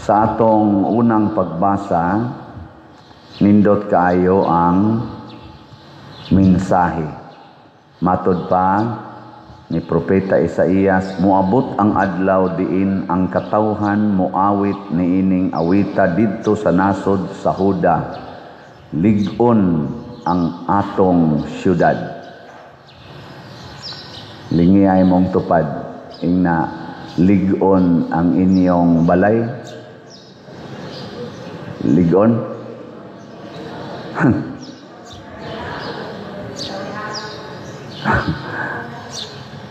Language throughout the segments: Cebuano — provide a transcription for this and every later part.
Sa atong unang pagbasa, nindot kaayo ang mensahe. Matod pa ni Propeta Isaías, moabot ang adlaw diin ang katawhan moawit niining awita didto sa nasod sa Huda. Lig-on ang atong syudad. Lingi ay mong tupad, ingna lig-on ang inyong balay. Ligon?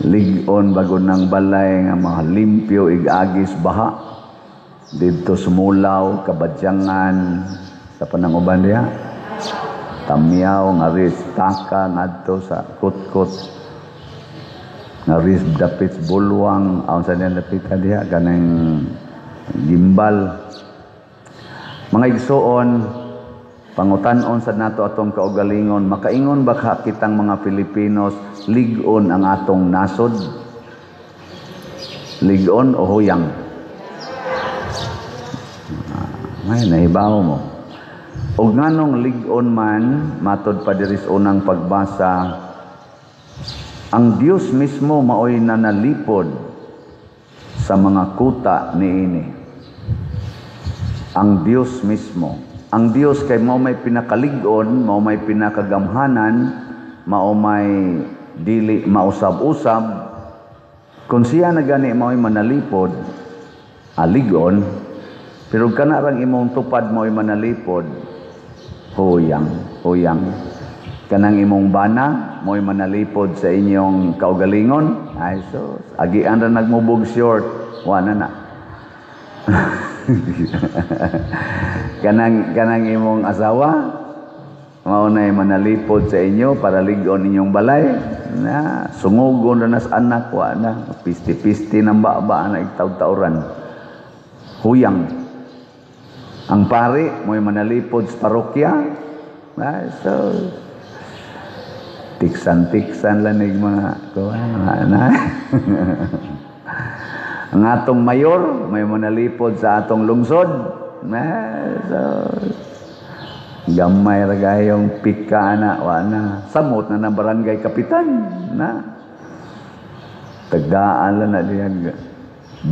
Ligon bago ng balay nga mga limpyo igagis baha didto sumulaw kabadyangan sa pananguban diha Tamyaw ngaris taka ngadto sa kutkot ngaris dapit bulwang aon sa niya dapita diha kanang gimbal. Mga igsuon, pangutan-on sa nato atong kaugalingon, makaingon ba ka kitang mga Filipinos, lig-on ang atong nasod? Lig-on o huyang? Ay, nahibaw mo. Og nganong lig-on man, matod pa diri sa unang pagbasa, ang Dios mismo maoy nanalipod sa mga kuta niini. Ang Dios mismo. Ang Dios kay mao may pinakalig-on, mao may pinakagamhanan, mao may dili mausab-usab. Kung siya na gani mao'y manalipod, aligon, pero kana rang imong tupad mao'y manalipod, huyang, huyang. Kanang imong bana, mao'y manalipod sa inyong kaugalingon, ay sus, agian ra nagmubog short, wa na na. Kanang imong asawa mao nay manalipod sa inyo para lig-on inyong balay na sungugon na sa anak wa na pisti-pisti ng baba na igtaw-tawran huyang. Ang pari mo'y manalipod sa parokya na so tiksan-tiksan lanig mga kuan na. Ang atong mayor may manalipod sa atong lungsod. So, gamay ra gayong pika na wa na samot na ng barangay kapitan na tagaan lang na diyan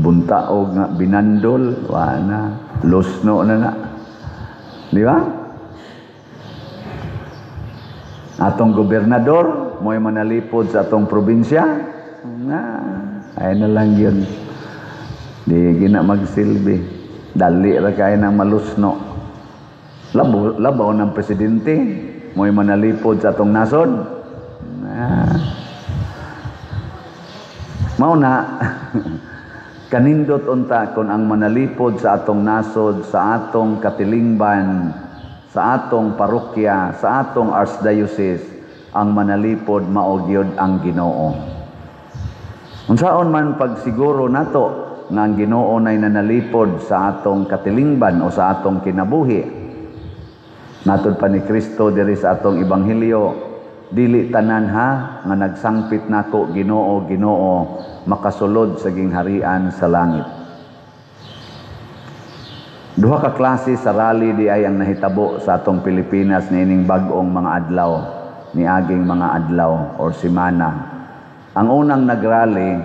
buntaog nga binandol wa na lusno na na, di ba? Atong gobernador mo'y manalipod sa atong probinsya na ay na lang yun. Di gina magsilbi. Dali ra kay nang malusno. Labaw ng presidente, mo'y manalipod sa atong nasod. Mao na kanindot unta kon ang manalipod sa atong nasod, sa atong katilingban, sa atong parokya, sa atong archdiocese, ang manalipod mao gyud ang Ginoo. Unsaon man pagsiguro nato nga ang Ginoo nay nanalipod sa atong katilingban o sa atong kinabuhi. Natod pa ni Kristo diri sa atong ebanghelyo, dili tanan ha nga nagsangpit nako Ginoo, Ginoo makasulod sa gingharian sa langit. Duha ka klase sa rally di ay ang nahitabo sa atong Pilipinas niining bag-ong mga adlaw, niaging mga adlaw or semana. Ang unang nagrally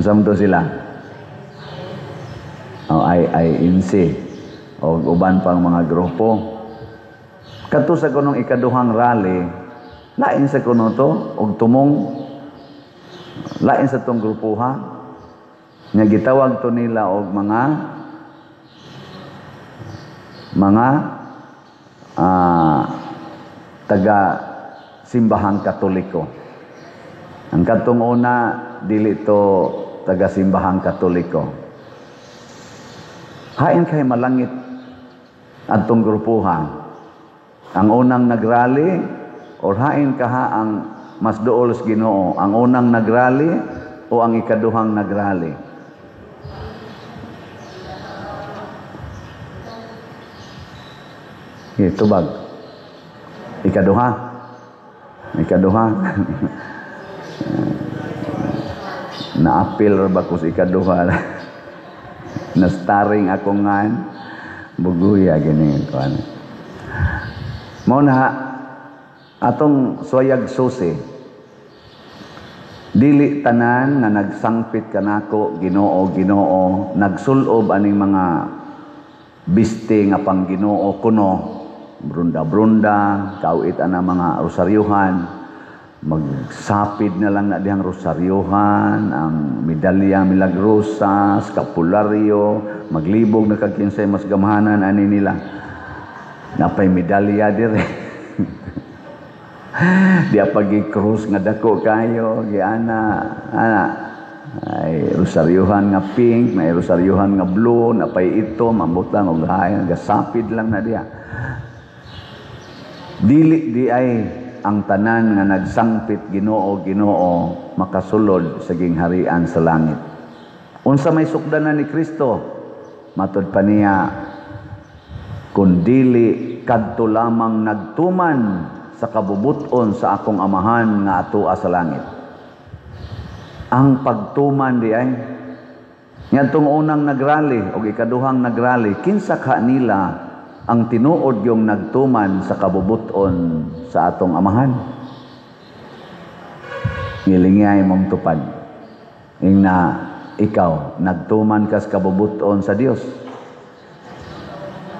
samto sila. O IINC o uban pang mga grupo. Kadto sa kunong ikaduhang rally, lain sa kuno to og tumong lain sa tong grupuha. Nya gitawag to nila og mga taga simbahang Katoliko. Ang kadtong una dili to taga simbahang Katoliko. Hain kay malangit adtong grupuha. Ang unang nagrally or hain kaha ang mas duol sa Ginoo, ang unang nagrally o ang ikaduhang nagrally? Ito bag. Ikaduha. Ikaduha. Naapil ra ba ko sa ikaduha? Na-starring ako ngan buguya gini kuan. Mao na atong suwayag susi. Dili tanan nga nagsangpit kanako, "Ginoo, Ginoo," nagsulob aning mga biste nga pang Ginoo kuno, brunda-brunda, kawit ana mga rosaryuhan, magsapid na lang na dihang rosaryuhan, ang medalya milagrosa, skapularyo, maglibog na kag kinsay mas gamhanan ani nila. Napay medalya dire. Di pa krus nga dako kayo, giana, ana. Ay rosaryuhan nga pink, may rosaryuhan nga blue, napay ito, mambutang og hay, gasapid lang na diha. Dili di ay ang tanan nga nagsangpit, "Ginoo, Ginoo," makasulod sa gingharian sa langit. Unsa may sukdanan ni Kristo? Matod pa niya, kun dili kadto lamang nagtuman sa kabubuton sa akong Amahan nga atoa sa langit. Ang pagtuman di ay ngadtong unang nagrally o ikaduhang nagrally, kinsa ka nila ang tinuod yung nagtuman sa kabubuton sa atong Amahan? Ngilingay mong tupad. Ingna ikaw, nagtuman kas kabubuton sa Dios.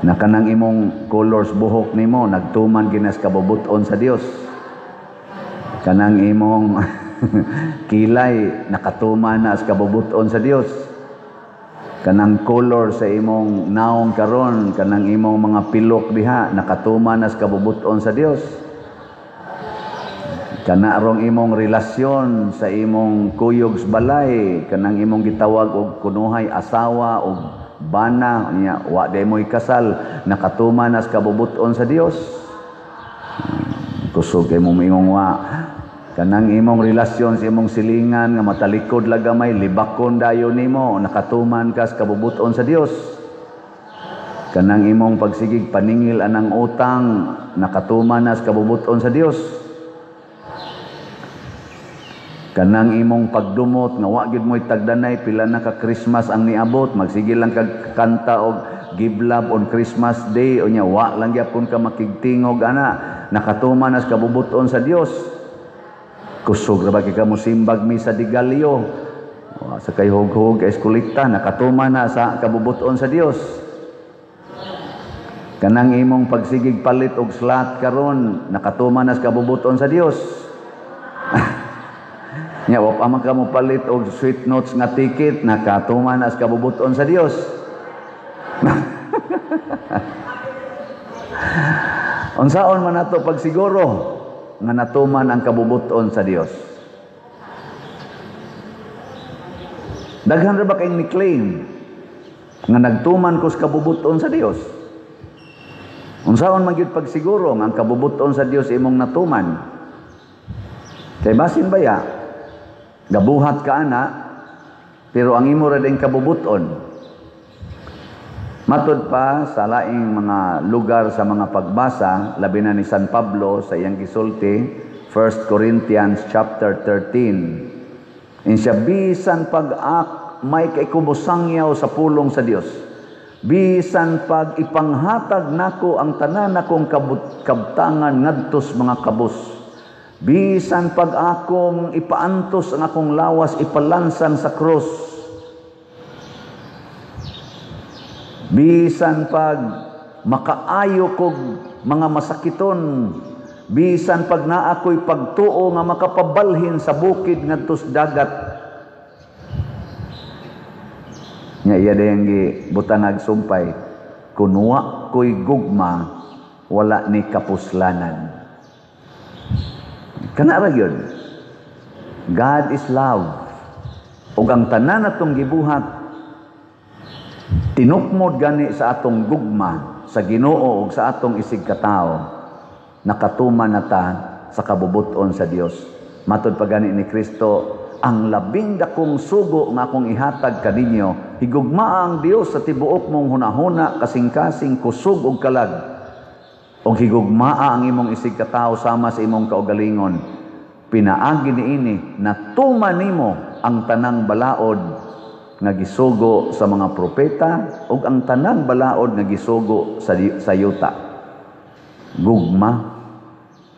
Na kanang imong colors buhok nimo nagtuman ginas kabubuton sa Dios. Kanang imong kilay nakatuman na sa kabubuton sa Dios. Kanang color sa imong naong karon, kanang imong mga pilok diha nakatuman na sa kabubuton sa Dios. Kana rong imong relasyon sa imong kuyog sa balay, kanang imong gitawag og kunuhay asawa og bana niya, wa day mo'y kasal, nakatuman na sa kabubuton sa Dios. Kusog kay mo imong wa. Kanang imong relasyon sa imong silingan nga matalikod lang gamay, libakon dayon nimo, nakatuman ka sa kabubuton sa Dios. Kanang imong pagsigig paningil anang utang, nakatuman na sa kabubuton sa Dios. Kanang imong pagdumot nga wa gyud mo'y tagdanay pila na ka Christmas ang niabot, magsige lang kag kanta og "Give Love on Christmas Day" unya wa lang gyapon ka makigtingog ana, nakatuman na sa kabubuton sa Dios. Kusog ra ba kay ka mosimbag misa de gallo? Wa sa kay hug-hug kay eskolekta, nakatuman na sa kabubuton sa Dios. Kanang imong pagsigig palit og slot karon, nakatuman na sa kabubuton sa Dios. Nya wa pa man ka mo palit og sweet notes nga ticket, nakatuman na sa kabubuton sa Dios. Unsaon man nato pagsiguro nga natuman ang kabubuton sa Dios? Daghan ra ba kayong ni-claim nga nagtuman ko sa kabubuton sa Dios? Unsaon man gyud pagsiguro nga ang kabubuton sa Dios imong natuman? Kay basin baya gabuhat ka ana, pero ang imo ra din kabubuton. Matud pa sa laing mga lugar sa mga pagbasa, labi na ni San Pablo sa iyang gisulti, 1 Corinthians chapter 13. Insya bisan pag-ak may kay kubusangyaw sa pulong sa Dios. Bisan pag ipanghatag nako ang tanan nakong kabtangan ngadtos mga kabus. Bisan pag akong ipaantos ang akong lawas ipalansan sa krus. Bisan pag makaayo kog mga masakiton, bisan pag naa ko'y pagtuo nga makapabalhin sa bukid ngadtos dagat. Nya iya dayang gibutangag sumpay, kunwa ko'y gugma, wala ni kapuslanan. Kana ra gyud. God is love. Ug ang tanan atong gibuhat tinukmod gani sa atong gugma sa Ginoo ug sa atong isig katawo, nakatuman na ta sa kabubuton sa Dios. Matod pa gani ni Kristo, ang labing dakong sugo nga akong ihatag kaninyo, higugmaa ang Dios sa tibuok mong hunahuna, kasing-kasing, kusog ug kalag. Og higugmaa ang imong isig katawo sama sa imong kaugalingon. Pinaagi niini natuman nimo ang tanang balaod nga gisugo sa mga propeta ug ang tanang balaod nga gisugo sa yuta. Gugma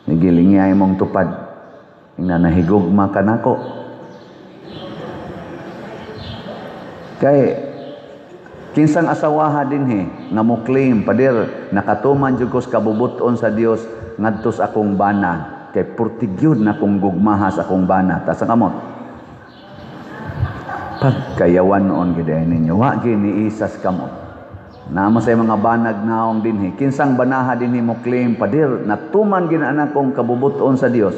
nigilingay mong tupad. Ingna nahigugma kanako. Kay kinsang asawaha dinhi nga mo claim, "Pader, nakatuman jud ko sa kabubut-on sa Dios ngadto sa akong bana kay purtigyud na kong gugmaha sa akong bana"? Taas ang kamot. Pagkayawan noon gid ninyo, wa gyud ni isas kamot. Naamo sa mga banag naong dinhi, kinsang banaha dinhi mo claim, "Pader, natuman gid na akong kabubut-on sa Dios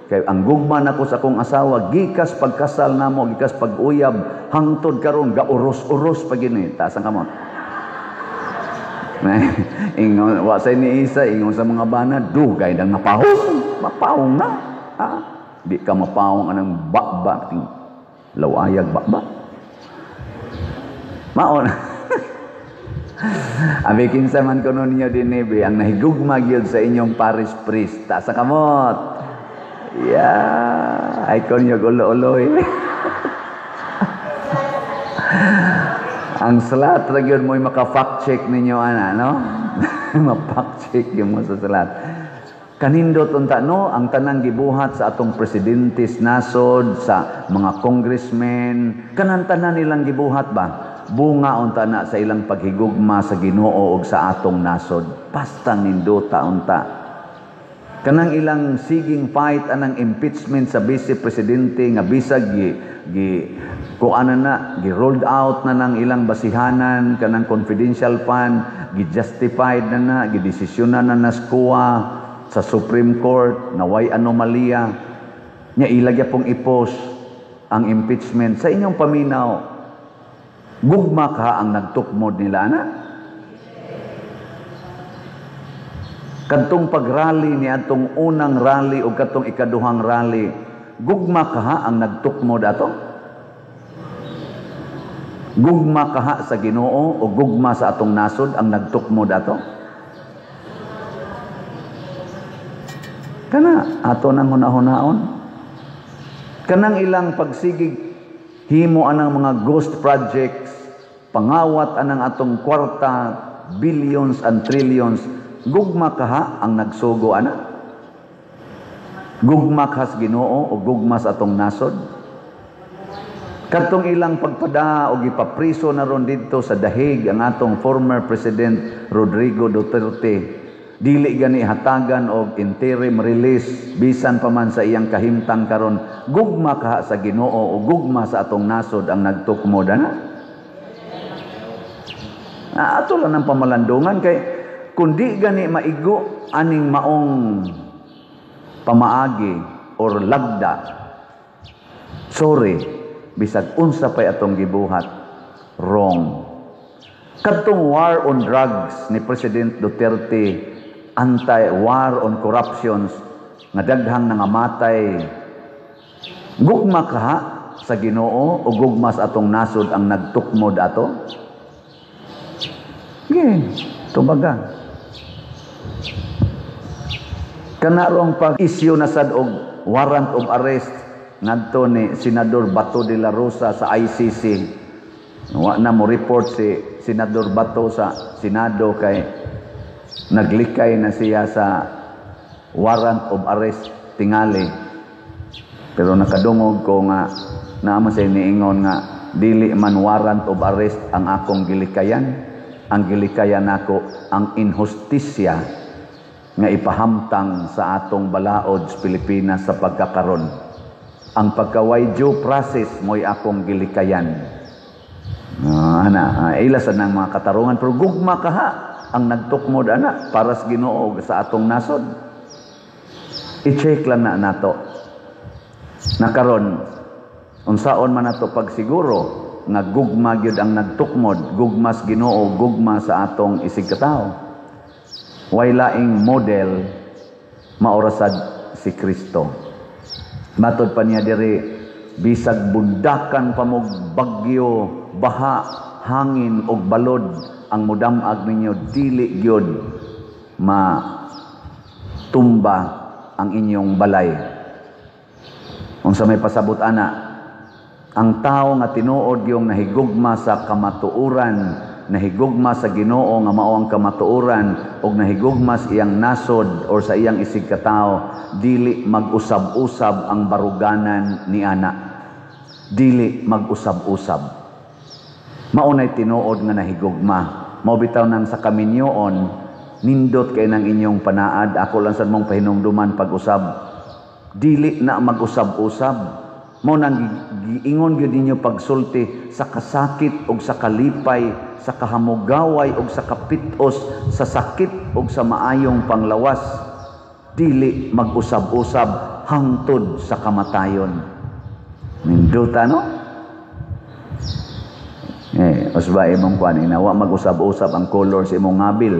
kay ang gugma nako sa akong asawa gikas pagkasal namo, gikas pag-uyab hangtod karon gauros-uros pa gini"? Taas ang kamot. Ingon wa say ni isa, ingon sa mga bana, dugay nang napahong, mapahong na. Ha? Di ka mapahong anang bakba ting lawayag bakba. Maon. Abi kinsa man kuno ninyo dinhi ang nahigugma gyud sa inyong parish priest? Taas ang kamot. Yeah, ay kon yo ulo-uloy. Ang salat ra gyud mo'y maka-fact check ninyo ana, no? Ma-fact check yung mo sa salat. Kanindot unta, no, ang tanang gibuhat sa atong presidente sa nasod, sa mga congressmen, kanang tanan nilang gibuhat ba? Bunga unta na sa ilang paghigugma sa Ginoo ug sa atong nasod. Basta nindota unta. Kanang ilang siging fight anang impeachment sa vice presidente nga bisag gi kuana na, gi rolled out na ng ilang basihanan kanang confidential fund, gi justified na na, gi desisyonan na naskuwa sa Supreme Court na way anomalya nya, ilagya pong ipos ang impeachment. Sa inyong paminaw, gugma ka ang nagtukmod nila ana? Kadtong pagrally ni atong unang rally o katong ikaduhang rally, gugma kaha ang nagtukmod ato? Gugma kaha sa Ginoo o gugma sa atong nasod ang nagtukmod ato? Kana ato nang hunahunaon. Kanang ilang pagsigig himo anang mga ghost projects, pangawat anang atong kwarta, billions and trillions, gugma kaha ang nagsugo ana? Gugma ka sa Ginoo o gugma sa atong nasod? Kadtong ilang pagpada o gipapriso na ron didto sa Dahig ang atong former President Rodrigo Duterte, dili gani hatagan og interim release bisan pa man sa iyang kahimtang karon, gugma kaha sa Ginoo o gugma sa atong nasod ang nagtukmod ana? Ato lang ang pamalandungan kay kundi gani maigo aning maong pamaagi or lagda, sorry, bisag unsa pay atong gibuhat, wrong. Kadtong war on drugs ni President Duterte, anti-war on corruptions, nga daghang nangamatay, gugma kaha sa Ginoo o gugma sa atong nasod ang nagtukmod ato? Okay, tubaga. Kanarong pag-issue na sad og warrant of arrest ngadto ni Senador Bato de la Rosa sa ICC. Wa na mo report si Senador Bato sa Senado kay naglikay na siya sa warrant of arrest tingali. Pero nakadungog ko nga naama sa niingon nga dili man warrant of arrest ang akong gilikayan. Ang gilikayan nako ang inhustisya nga ipahamtang sa atong balaod sa Pilipinas sa pagkakaron. Ang pagkaway due process mo'y akong gilikayan. Ana, ila sa nang mga katarungan, pero gugma kaha ang nagtukmod ana para sa Ginoo sa atong nasod? I-check lang na nato. Nakaron, unsaon man nato pagsiguro nga gugma gyud ang nagtukmod, gugma sa Ginoo, gugma sa atong isig katawo? Way laing model, maorasad si Kristo. Matod pa niya diri, bisag bundakan pa mog bagyo, baha, hangin og balod ang mudamag ninyo, dili gyud matumba ang inyong balay. Unsa may pasabot ana? Ang tao nga tinuod yung nahigugma sa kamatuoran, nahigugma sa Ginoo nga mao ang kamatuoran, ug nahigugma sa iyang nasod or sa iyang isigkatao, dili mag-usab-usab ang baruganan ni ana. Dili mag-usab-usab. Mao nay tinuod nga nahigugma. Mao bitaw nang sa kaminyoon, nindot kay nang inyong panaad. Ako lang sad mong pahinumduman pag-usab. Dili na mag-usab-usab. Mao nang giingon gyud ninyo pagsulti sa kasakit ug sa kalipay, sa kahamugaway ug sa kapitos, sa sakit ug sa maayong panglawas. Dili mag-usab-usab hangtod sa kamatayon. Ninduta, no? Eh, usba imong kuan ina, wa mag-usab-usab ang color sa imong ngabil.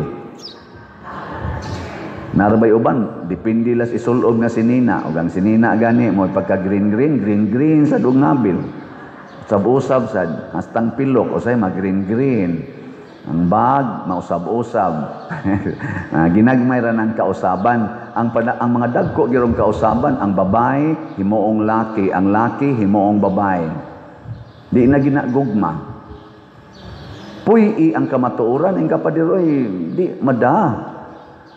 Narabay uban, depende las isulob nga sinina. Ug ang sinina gani mo pagka green green, green green sa dug ngabil. Usab-usab sad, hastang pilok usay mag green green. Ang bag mausab-usab. Ginagmay ra ng kausaban. Ang mga dagko girong kausaban, ang babae himuong laki, ang laki himuong babae. Di na ginagugma. Puy-i ang kamatuoran, ang kapadiroy, di mada.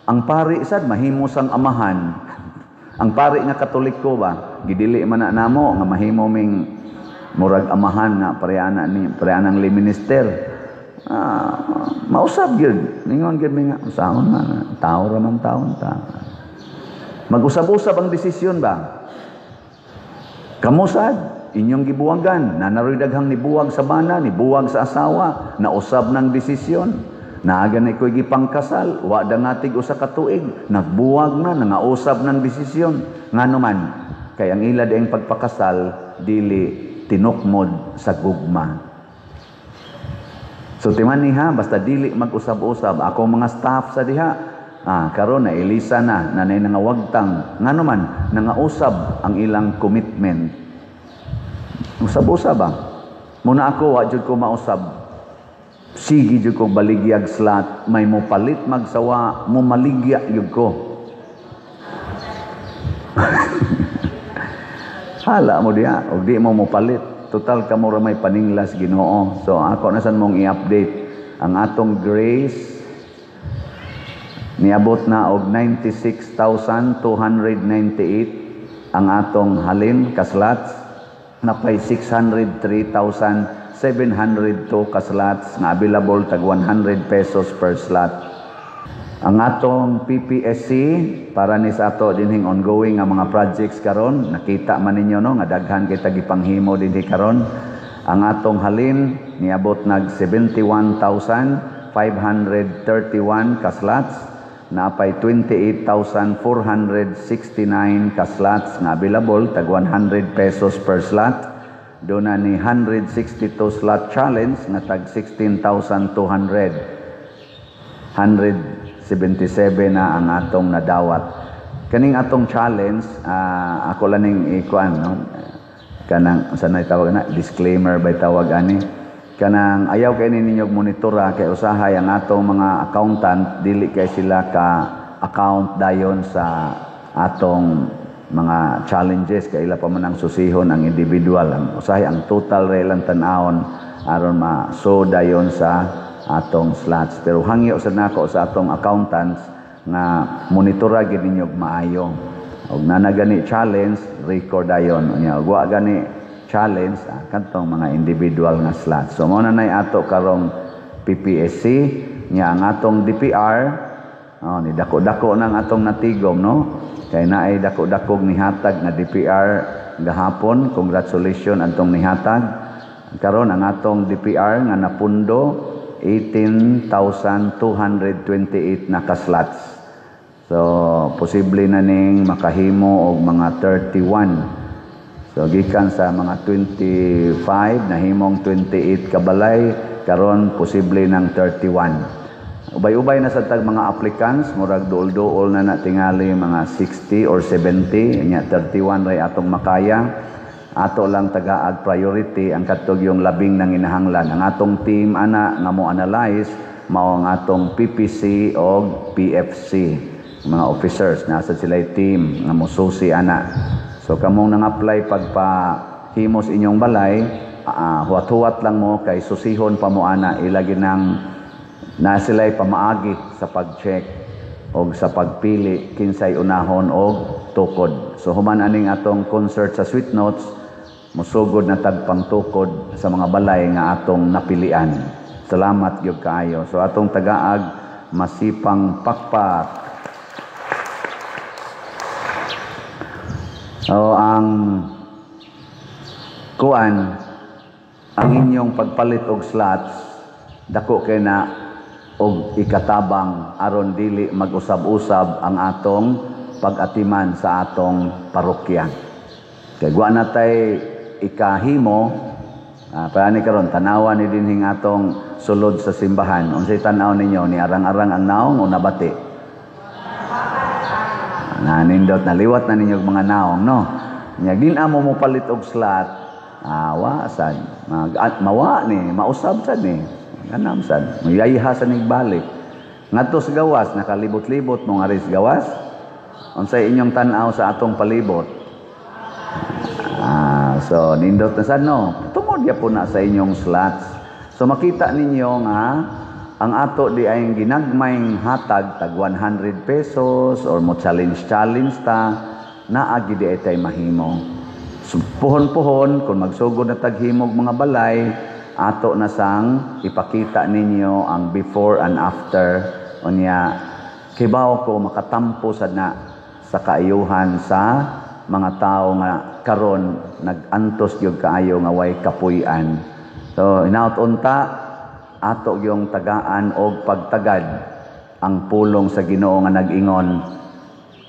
Ang pari sad mahimo sang amahan. Ang pari nga Katoliko ba, gidili man na namo nga mahimo ming murag amahan nga pareana ni pareanang li minister. Mausab gyud. Ningon gyud mi nga usaon man, tao ra man taon ta. Mag-usab-usab ang desisyon ba? Kamo sad inyong gibuwagan, nanaroy daghang nibuwag sa bana, nibuwag sa asawa, nausab ng desisyon. Naaga na iko'y gipangkasal, wa dangatig usa ka tuig, nagbuwag na, nangausab ng desisyon. Ngano man, kay ang ila dieng pagpakasal, dili tinukmod sa gugma. So timani ha, basta dili mag-usab-usab. Ako mga staff sa diha, karon na elisa na, nanay nangawagtang. Ngano man, nangausab ang ilang commitment. Usab-usab ba? Muna ako, wa jud ko mausab. Sige jud ko baligyag slot, may mopalit magsawa, mo maligya jud ko. Hala mo diha, og di mo mopalit. Total kamo ra may paninglas Ginoo. So ako na san mong i-update ang atong grace niabot na og 96,298 ang atong halin ka slots, napay 603,702 ka slots nga available tag 100 pesos per slot. Ang atong PPSC para ni sa ato dinhing ongoing nga mga projects karon, nakita man ninyo no nga daghan kay gipanghimo dinhi karon. Ang atong halin niabot nag 71,531 ka slots, napay 28,469 ka slots nga available tag 100 pesos per slot. Doon na ni 162 slot challenge nga tag 16,200. 177 na ang atong nadawat. Kaning atong challenge, ako lang ning ikuan, no? Kanang sanay tawag na disclaimer by tawag ani. Kanang ayaw kay ninyo monitora kay usahay ang atong mga accountant dili kay sila ka account dayon sa atong mga challenges kay ila pa man ang susihon ang individual. Ang usahay ang total ra ilang tan-awon aron ma-so dayon sa atong slots. Pero hangyo sad nako sa atong accountants nga monitora gid ninyo og maayo. Og nana gani challenge record dayon, unya og wa gani challenge, kadtong mga individual nga slots. So mao na nay ato karong PPSC nya ang atong DPR, oh, ni dako-dako nang atong natigom no. Kay naay dako-dakog nihatag nga DPR gahapon, congratulations antong nihatag. Karon ang atong DPR nga napundo 18,228 na ka-slots. So posible na ning makahimo og mga 31. So gikan sa mga 25 nahimong 28 kabalay, karon posible nang 31. Ubay-ubay na sa tag mga applicants, murag duol-duol na na tingali mga 60 or 70, nya 31 ray atong makaya. Ato lang tagaag priority ang katog yung labing nanginahanglan. Ang atong team ana nga mo analyze mao ang atong PPC og PFC. Mga officers nasa sila team nga mosusi ana. So kamong nang-apply pagpa himos inyong balay, huwat-huwat lang mo kay susihon pa mo ana ilagi nang na sila'y pamaagi sa pag-check o sa pagpili kinsay unahon og tukod. So human aning atong concert sa Sweet Notes, musugod na tag pangtukod sa mga balay nga atong napilian. Salamat gyud kaayo. So atong tagaag masipang pakpak. So ang kuan, ang inyong pagpalit og slots dako kay na og ikatabang aron dili mag-usab-usab ang atong pag-atiman sa atong parokya. Kay wa na tay ikahimo, paani karon tanawa ni dinhing atong sulod sa simbahan. Unsay tan-aw ninyo, ni arang-arang ang naong o nabati? Nanindot, naliwat na ninyo mga naong, no? Nya din amo mo palit og slot, wa sad mawa ni, mausab sad ni. Ganam sad, mayayha sa nigbalik. Ngadto sa gawas, nakalibot-libot mo nga ris gawas. Unsay inyong tan-aw sa atong palibot? So nindot na sad, no? Tungod ya po na sa inyong slots. So makita ninyo nga ang ato di ay ginagmayng hatag tag 100 pesos or mo challenge challenge ta naagi di ay tay mahimo. So, puhon-puhon kung magsugod na taghimog mga balay, ato na sang ipakita ninyo ang before and after. Unya kibaw ko makatampo sad na sa kaayuhan sa mga tao nga karon nag-antos gyud kaayo nga way kapuy-an. So hinaut unta ato gyung tagaan og pagtagad ang pulong sa Ginoo nga nag-ingon,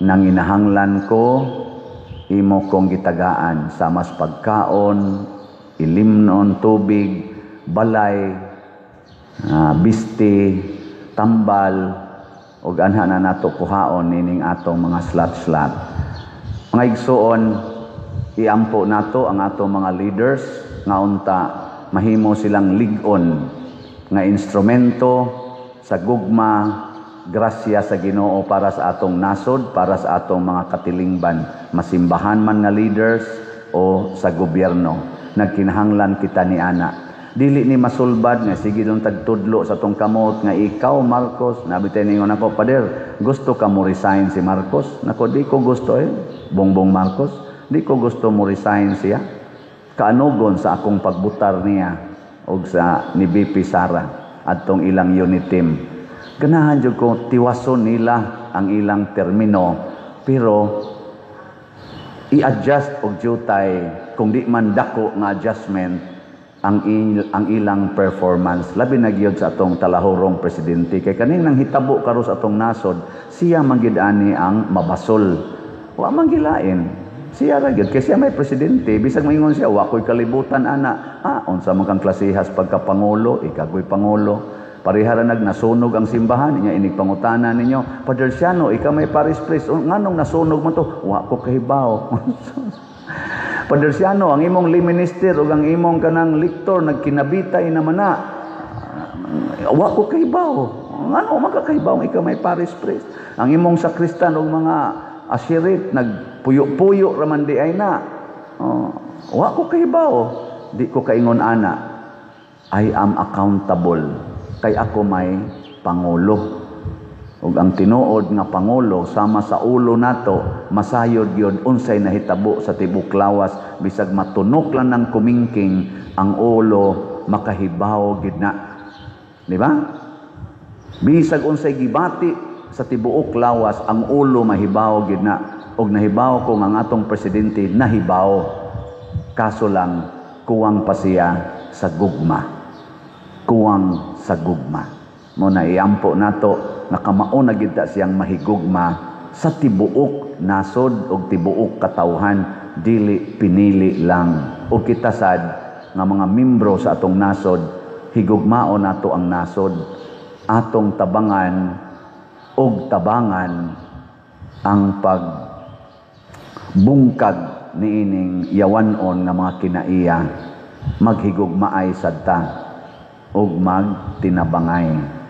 nanginahanglan ko imo kong gitagaan sa mas pagkaon, ilimnon, tubig, balay, bisti, tambal, ug anha na nato kuhaon nining atong mga slot-slot. Mga igsuon, iampo nato ang atong mga leaders nga unta mahimo silang lig-on nga instrumento sa gugma, grasya sa Ginoo para sa atong nasod, para sa atong mga katilingban, masimbahan man nga leaders o sa gobyerno. Nagkinahanglan kita ni ana. Dili ni masulbad nga sige dong tagtudlo sa tong kamot nga ikaw Marcos, nabitay ningon ako, Pader, gusto ka mo resign si Marcos? Nako, di ko gusto Bongbong Marcos, di ko gusto mo resign siya. Kaanugon sa akong pagbutar niya og sa ni BP Sara adtong ilang unit team. Ganahan jud ko tiwason nila ang ilang termino, pero i-adjust og jutay kung di man dako nga adjustment ang ilang performance. Labi na gyud sa atong talahurong presidente kay kaning nang hitabo karon sa atong nasod, siya man gyud ani ang mabasol. Wa man gilain. Siya ra gyud kay siya may presidente, bisag maingon siya wa koy kalibutan ana. Unsa man kang klasehas pagkapangulo, ikagoy pangulo. Pareha ra nagnasunog ang simbahan niya, inig pangutana ninyo, Padre Siano, ikaw may parish priest, nganong nasunog man to? Wa ko kahibaw. Padre Siano, ang imong lay minister ug ang imong kanang lektor nagkinabitay naman na. Wa ko kahibaw. Ngano man ka kahibaw ikaw may parish priest? Ang imong sakristan ug mga ashirit nagpuyo-puyo ra man di ay na. Wa ko kahibaw. Di ko kaingon ana. I am accountable kay ako may pangulo. Ug ang tinuod nga pangulo sama sa ulo nato, masayod gyud unsay nahitabo sa tibuok lawas, bisag matunok lang ng kumingking ang ulo, makahibaw gid na. Di ba? Bisag unsay gibati sa tibuok lawas, ang ulo mahibaw gid na. Ug nahibaw ko nga ang atong presidente nahibaw. Kaso lang kuwang pa siya sa gugma. Kuwang sa gugma. Mo na iampo nato nakamao na gid ta siyang mahigugma sa tibuok nasod og tibuok katawhan, dili pinili lang. Og kita sad nga mga membro sa atong nasod, higugmao nato ang nasod, atong tabangan og tabangan ang pagbungkag niining yawanon nga mga kinaiya, maghigugmaay sad ta og magtinabangay.